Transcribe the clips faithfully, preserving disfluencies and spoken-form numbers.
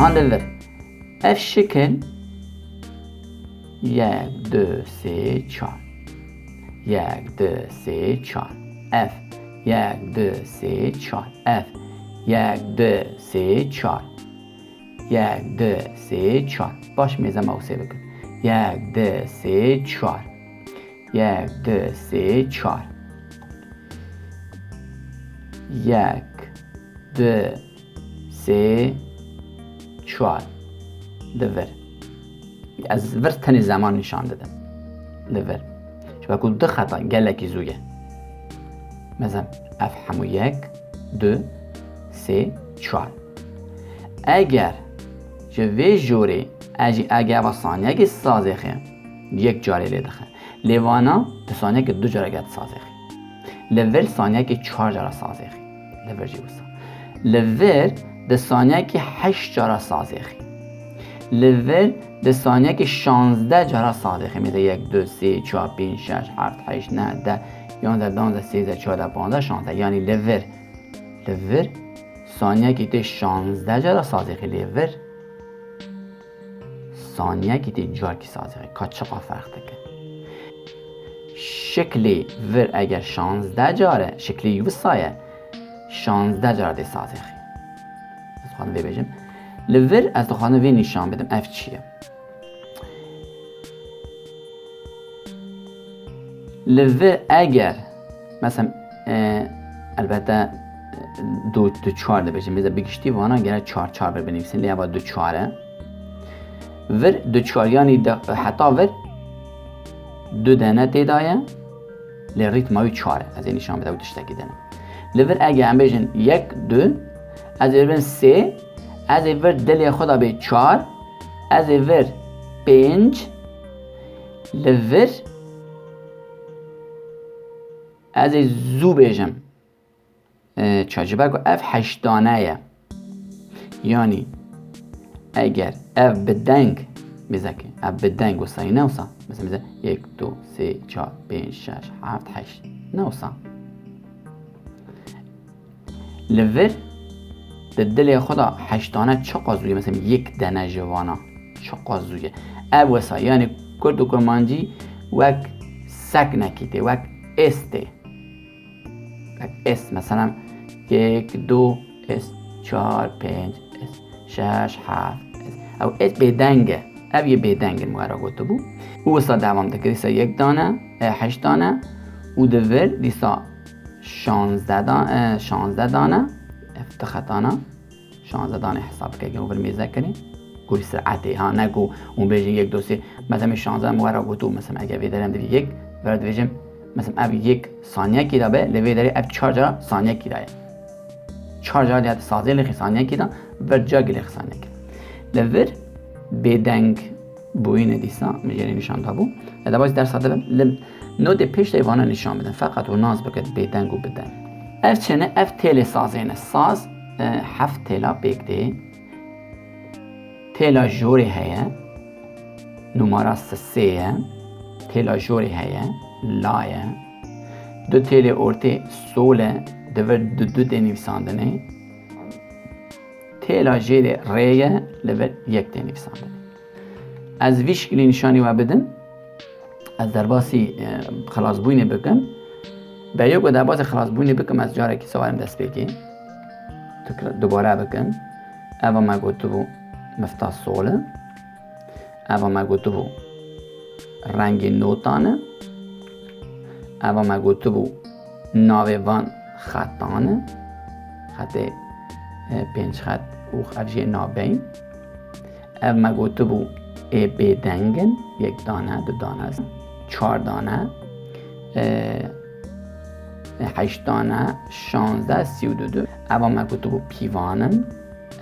Ha li vir. Ev şikil yek, du, sê, çar. Yek, du, sê, çar. Ev. Yek, du, sê, çar. Ev. Yek, du, sê, çar. Yek, du, sê, çar. Baş mêze mawsê bikin. Yek, du, sê, çar. Yek, du, sê, çar. Yek, du, sê, çar. Li vir. Ez vir tenê zeman nîşan didim. Li vir. Ji ber ku du xeta gelekî zû ye. Mezem, ev hemû yek, du, sê, çar. Eger ji vê jorê ez jî eger eva saniyekî sazêxê yek carê lê dixe. Lê vana di saniyekê du cara get sazêxî. Li vir saniyekê çar cara sazêxî. Li vir jî wisa. Li vir di saniyekê heşt cara sazêxî. Li vir di saniyekê şazdeh cara sazêxî. Mêze yek, du, sê, çar, pênc, şeş, heft, heşt, neh, deh, yanzdeh, duwazdeh, sêzdeh, çardeh, panzdeh, şazdeh. Yanî li vir, li vir saniyekê tê şazdeh cara sazêxî lê vir. Saniyekî tê carkî sazêxî. Ka çiqa ferq dike? Şiklê vir eger şazdeh car e, şiklê wisa ye, şazdeh car tê sazêxî. Ez dixwazim vê bêjim. Li vir ez dixwazim vê nîşan bidim. Ev çi ye? Li vir eger, mesela, e, elbette, e, du, du çar dibêjin. Mêze bi giştî vana gerek çar çar bir binivîsin. Lê eva du çar e. Vir du çar, yanî de, heta vir du dene tê de ye. Lê rîtma wî çar e. Ez ê nîşan bide û tiştekî dene. Li vir eger em bêjin yek, du, ez ê bin sê, ez ê vir dilê xwe de bê çar, ez ê vir pênc, li vir ez ê zû bêjim, e, çar, ji ber ku ev heşt dane ye. Yanî eger ev bi deng, mêzekê, ev bi deng wisa ye, ne wisa? Mesela, mesela yek, du, sê, çar, pênc, şeş, heft, heşt. Ne wisa? Li vir di dilê xwe de heşt dane çiqa zû ye, mesela yek dene ji vana çiqa zû ye. Ev wisa, yanî kurd û kurmancî wek seknekî tê, wek ês tê. Wek ês, mesela yek, du, ês, çar, pênc, ês, şeş, heft, ês. Ew ês bêdeng e. Ev yê bêdeng in, wera gotibû. Û wisa dewam dikir. Dîsa yek dane, e, heşt dane û di vir dîsa şazdeh da-, e, şazdeh dane. Ev di xetana şazdeh dane hesab bike, eger wir mêze kirin. Gorî sir'etê, ha, ne ku hûn bêjin yek, du, sê, mesela min şazdeh min wera gotû, mesela eger vê derê em divî yek, ver dibêjim, mesela ev yek saniyekî de be, lê vê derê ev çar cara saniyekî de ye. Çar cara diya sazê lêxî saniyekî de, vir cagî lêxî saniyekî. Li vir bêdeng bûyîne dîsa, min jê re nîşan dabû. E, de baş dersa de li notê pêş de vana nîşan bidin. Feqet û nas bike bêdeng û bideng. Ev çi ne? Ev têlê sazê ne. Saz, e, heft têla pêk tê. Têla jorê heye. Numara sisê ye. Têla jorê heye. La ye. Du têlê ortê sol e. Di vir du, du tê nivîsandinê. Têla jêrê rê ye. Li vir yek tê nivîsandinê. Ez vî şikilî nîşanî we bidim. Ez derbasî, e, xilasbûyînê bikim. Berê ku derbasî xilasbûyînê bikim, ez carekî siwarê destpêkê. Tikra-, dubare bikim. Eva me gotibû mifta sol e. Eva me gotibû rengê notan e. Eva me gotibû navê van xetan e. Xetê, e, pênc xet û ev jê nabeyî. Ev me gotibû ê bêdeng in, yek dane, du dane, çar dane, e, e, heşt dane, şazdeh, sî û du, du. Eva me gotibû pîvan in.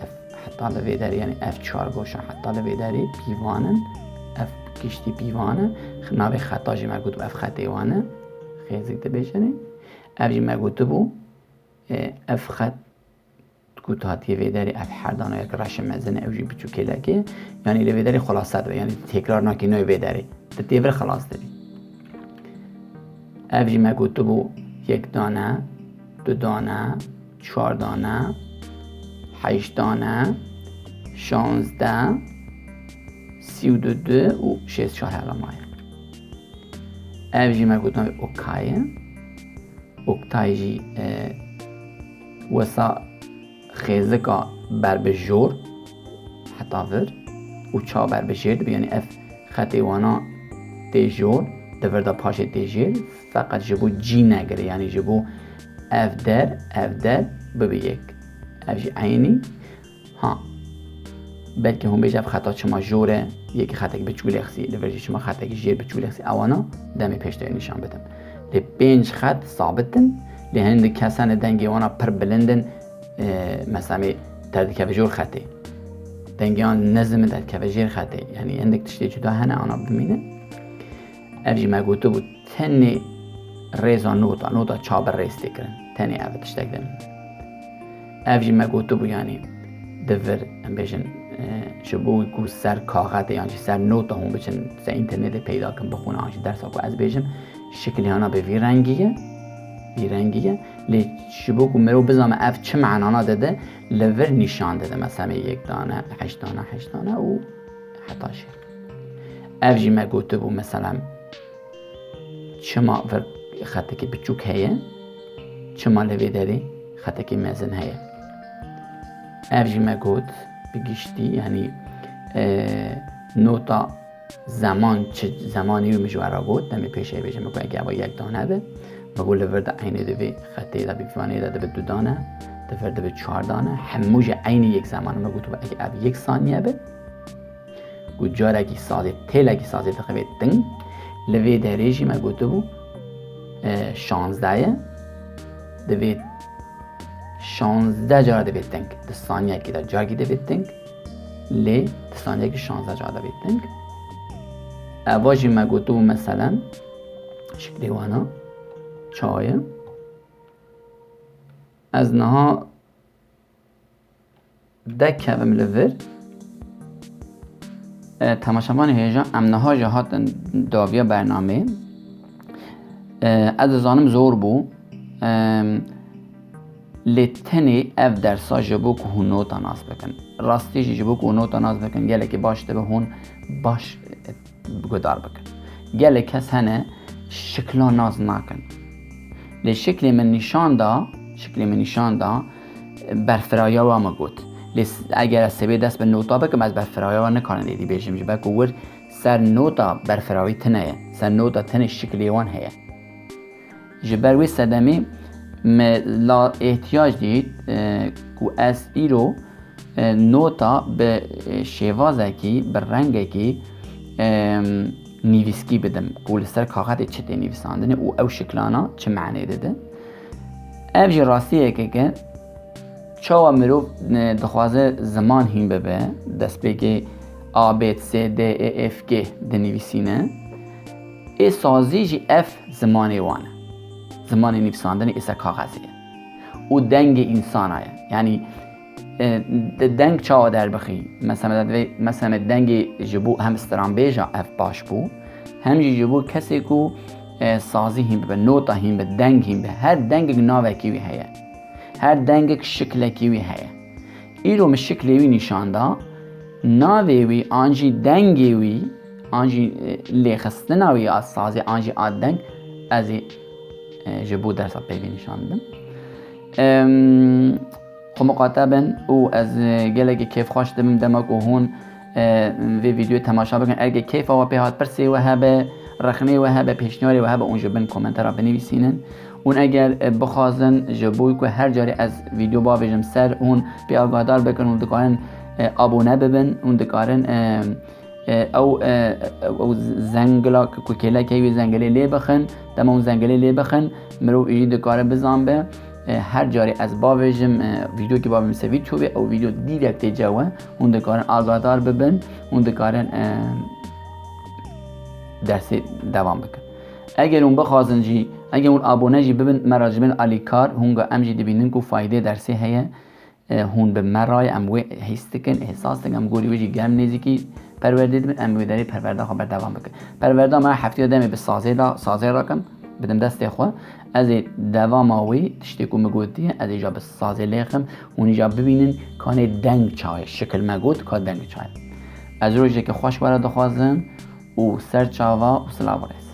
Ev heta li vê derê, yanî ev çar goşa heta li vê derê pîvan in. Ev giştî pîvan e. Navê xeta jî me gotibû, ev xetê wan e. Xêzik dibêjinê. Ev jî me gotibû, e, ev xet Ku tu hatiye vê derê ev her dana yek reşe mezin e, ew jî biçûkêlekê. Yanî li vê derê xulase dibe, yanî têkrar nakî nayê vê derê. Tu tê vir xilas dibî. Ev jî me gotibû yek dane, du dane, çar dane, heşt dane, şazdeh, sî û du, du û şêst çar hela maye. Ev jî me gotin oktaye. Oktay jî, e, wesa xêzika ber bi jor heta vir û ça ber bi jêr dibe, yanî ev xetê wana tê jor, di vir de paşê tê jêr, feqet ji bo cî negire, yanî ji bo ev der, ev der bibe yek. Ev jî eynî. Ha, belkî hûn bêje ev xeta çima jor e, yekî xetek biçûk lêxisî, li vir jî çima xetekî jêr biçûk lêxisî, ewana demê pêş de nîşan bidim. Lê pênc xet sabit in, lê hindik kes hene dengê wana pir bilind in, e, mesela me derdikeve jor xetê. Dengê wan nizim in derdikeve jêr xetê. Yanî hindik tiştê cuda hene, ana bimîne. Ev jî me gotibû tenê rêza nota, nota ça bi rêz tê kirin. Tenê ev tiştek din. Ev jî me gotibû, yanî di vir, em bêjin, e, ji bo ku ser kaxetê yan jî ser nota hûn biçin, ser înternetê peyda kin, bixwin, an jî dersa ku ez bêjim, şiklê wana bi vî rengî ye, vî rengî ye. Lê ji bo ku mirov bizane ev çi manana dide, li vir nîşan dide. Mesela me yek dane, heşt dane, heşt dane û heta jêr. Ev jî me gotibû, mesela, çima vir xetekî biçûk heye, çima li vê derê xetekî mezin heye. Ev jî me got, bi giştî, yanî, e, nota zeman, çi zemanî wî min ji we re got, demê pêşê bêjim, me got, eke eva yek dane be, me got, li vir de eynê di vê xetê de, vî vanê de dibe du dane, di vir dibe çar dane, hemû jî eynî yek zeman. Me got, eke ev yek saniye be, Ku carekî sazê, têlekî sazê dixivê ting, li vê derê jî me gotibû, e, şazdeh ye. Divê şazdeh cara divê ting. Di saniyekî de carekî divê ting. Lê di saniyekî şazdeh cara divê ting. Eva jî me gotibû, meselen, şiklê wana çawa ye? Ez niha dekevim li vir. E, temaşevanê hêja, em niha jî hatin dawiya bernameyê. E, ez dizanim zor bû. E, lê tenê ev dersa ji bo ku hûn nota nas bikin. Rastî jî ji bo ku hûn nota nas bikin, gelekî baş dibe hûn baş, e, guhdar bikin. Gelek kes hene şikla nas nakin. Lê şiklê min nîşan da, şiklê min nîşan da, berfiraya wa min got. Lê s-, eger ez sibê dest bi nota bikim, ez berfiraya wa nikarim êdî bêjim, ji ber ku wir ser nota berfirawî tune ye. Ser nota tenê şiklê wan heye. Ji ber wê sedemê me la ihtiyac dît, e, ku ez îro e, nota bi, e, şêvazekî, bi rengekî, e, nivîskî bidim, ku li ser kaxetê çi tê nivîsandinê û ew şiklana çi manê dide. Ev jî rastiyekek e, çawa mirov, e, dixwaze ziman hîn bibe, destpêkê A, B, C, D, E, F, G dinivîsîne. Ê sazî jî ev zimanê wan e. Zimanê nivîsandinê ê ser kaxezê ye. Û dengê însana ye. Yanî, e, de-, deng çawa derbixî? Mesela, divê, mesela, dengê ji bo hem stranbêja ev baş bû, hem jî ji bo kesê ku, e, sazî hîn bibe, nota hîn be, deng hîn be. Her dengek navekî wî heye. Her dengek şiklekî wî heye. Îro min şiklê wî nîşan da, navê wî an jî dengê wî, an jî, e, lêxistina wî a sazê, an jî a deng, ez ê, e, ji bo dersa peyvê nîşan bidim. Em, xwe miqate bin û ez, e, gelekî kêfxweş dibim dema ku hûn, e, vê vîdeoyê temaşa bikin. Eger kêfa we pê hat, pirsê we hebe, rexnê we hebe, pêşniyarê we hebe, hûn ji bin komentera binivîsînin. Hûn eger, e, bixwazin ji bo ku her carê ez vîdeo bavêjim ser, hûn pê agahdar bikin, hûn dikarin, e, abone bibin, hûn dikarin, e, e, ew, e, ew zengila ku kêlekê wî zengelê lê bixin, dema hûn zengelê lê bixin, mirov jî dikare bizan be, e, her carê ez bavêjim, e, vîdeokî bavêjim ser vî çûbê, ew vîdeo direkt tê cewe, hûn dikarin agahdar bibin, hûn dikarin, e, dersê devam bikin. Eger hûn bixwazin jî, eger hûn abone jî bibin, me re ji bin alîkar, hûn ga em jî dibînin ku faydê dersê heye. E, hûn bi me re ye, em wê hîs dikin, îhsas dikin, em gorî wê jî germ nêzîkî perwerdê dibin, em wê derê perwerda xwe berdewam bikin. Perwerda me heftiya demê bi sazê de, sazê rakim. bidim destê xwe, ez ê dewama wî tiştê ku min gotiye, ez ê ja bi sazê lêxim, hûn îja bibînin kanê deng çaye, şikil me got ka deng çaye. Ez rojeke xweş were dixwazim û ser çava û silav û rêz.